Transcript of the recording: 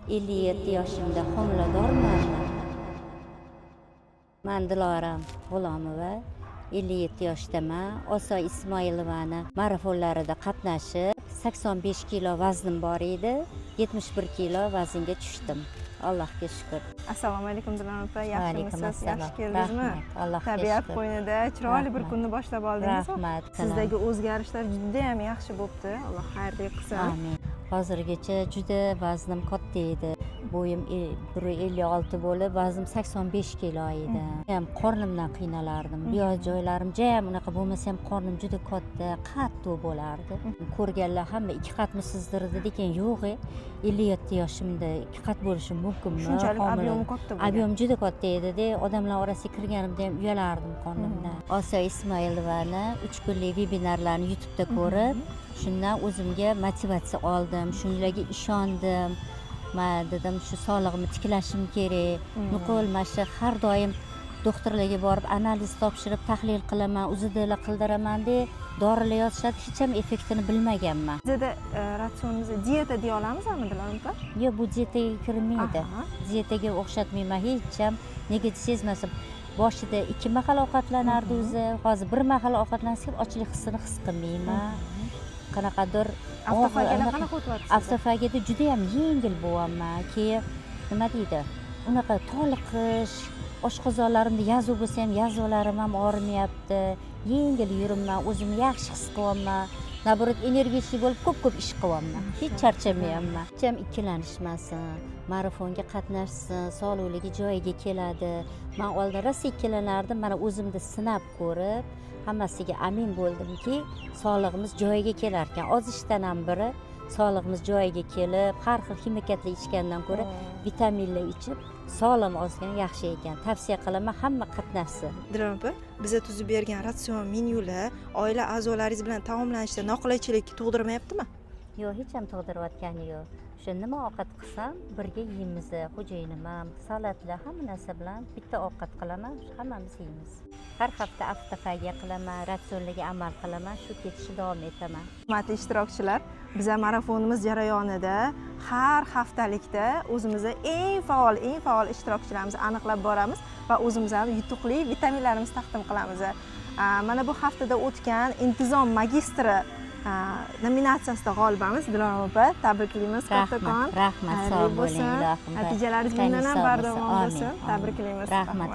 57 yoshimda homiladorman. Man Diloram G'ulomova, 57 yoshdaman. Osiyo Ismoilovani marafonlarida qatnashib, 85 kilo vaznim bor edi, 71 kilo vaznga tushdim, Allohga shukur. Assalomu alaykum, Diloram opa. Alaykum Yaxshimisiz? assalom. Yaxshi keldingizmi? Rahmat, Allohga Tabiat shukur. qo'ynida chiroyli bir Rahmat. kunni boshlab oldingiz. Rahmat. Sizdagi o'zgarishlar judayam yaxshi bo'libdi, Alloh xayrli qilsin. Amin. Hozirgacha juda vaznim katta edi. Bo'yim 1,56 bo'lib, vaznim 85 kilo edi. Ham qornimdan qiynalardim. Bu yoq joylarim jayam unaqa bo'lmasa ham, qornim juda katta, qattiq bo'lardi. Ko'rganlar hamma "Ikki qatmisizdir" dedi ekan. Yo'q, 57 yoshimda ikki qat bo'lishim mumkinmi? Shunchalik Homila. Объем i katta bo'lgan. Объем juda katta edida, odamlar orasiga kirganimda ham uyalardim qornimdan. Osiyo Ismoilovani 3 kunlik vebinarlarni YouTubeda ko'rib, shundan o'zimga motivatsiya oldim, shularga ishondim. Man dedim, shu sog'lig'imni tiklashim kerak. Nuqul mana shu har doim doktorlarga borib, analiz topshirib, tahlil qilaman, УЗД lar qildiraman deb dorilar yozishadi, hech ham effektini bilmaganman. Bizada ratsionimizda dieta deya olamizmi, Diloram opa? Yo'q, bu dietaga kirmaydi. Dietaga o'xshatmayman hech ham. Nega desangiz, masalan, boshida ikki mahal ovqatlanardi o'zi, hozir bir mahal ovqatlansak, ochlik hissini his qilmayman qanaqadir. Avtofagiyalar anaqa- qanaqa o'tyapti sizda? Avtofagiyada judayam yengil bo'lyapman. Keyin, nima deydi, unaqa toliqish, oshqozonlarimda язва bo'lsa ham, язва larim ham og'rimayapti. Yengil yuribman, o'zimni yaxshi his qilyapman. Наоборот, энергичный bo'lib, ko'p ko'p ish qilyapman, hech charchamayapman. Hech ham ikkilanishmasin, marafonga qatnashsin, sog'liqligi joyiga keladi. Man oldin rosa ikkilanardim. Mana, o'zimda sinab ko'rib, hammasiga amin bo'ldimki, sog'lig'imiz joyiga kelar ekan. Ozishdan ham biri sog'lig'imiz joyiga kelib, har xil ximikatlar ichgandan ko'ra vitaminlar ichib, sog'lom ozgan yaxshi ekan. Tavsiya qilaman, hamma qatnashsin. Diloram opa, biza tuzib bergan ratsion, menyular oila a'zolaringiz bilan taomlanishda noqulaychilik tug'dirmayaptimi? Yo'q, hech ham tug'dirayotgani yo'q. O'sha nima ovqat qilsam, birga yeymiz. Xo'jayinim ham salatlar, hamma narsa bilan bitta ovqat qilaman, hammamiz yeymiz. Har hafta avtofagiya qilaman, ratsionlarga amal qilaman, shu ketishni davom etaman. Hurmatli ishtirokchilar, biza marafonimiz jarayonida har haftalikda o'zimizni eng faol ishtirokchilarimizni aniqlab boramiz va o'zimiz ham yutuqli vitaminlarimizni taqdim qilamiz. Mana bu haftada o'tgan "Intizom magistri" nominatsiyasida g'olibamiz Diloram opa, tabriklaymiz kattakon. Rahmat, rahmat. Xayrli Sog' bo'ling, bo'lsin. Ilohim. Natijalaringiz Tani bundan ham sog' bardavom bo'lsin. bo'lsin. Amin, amin. Tabriklaymiz. Rahmat.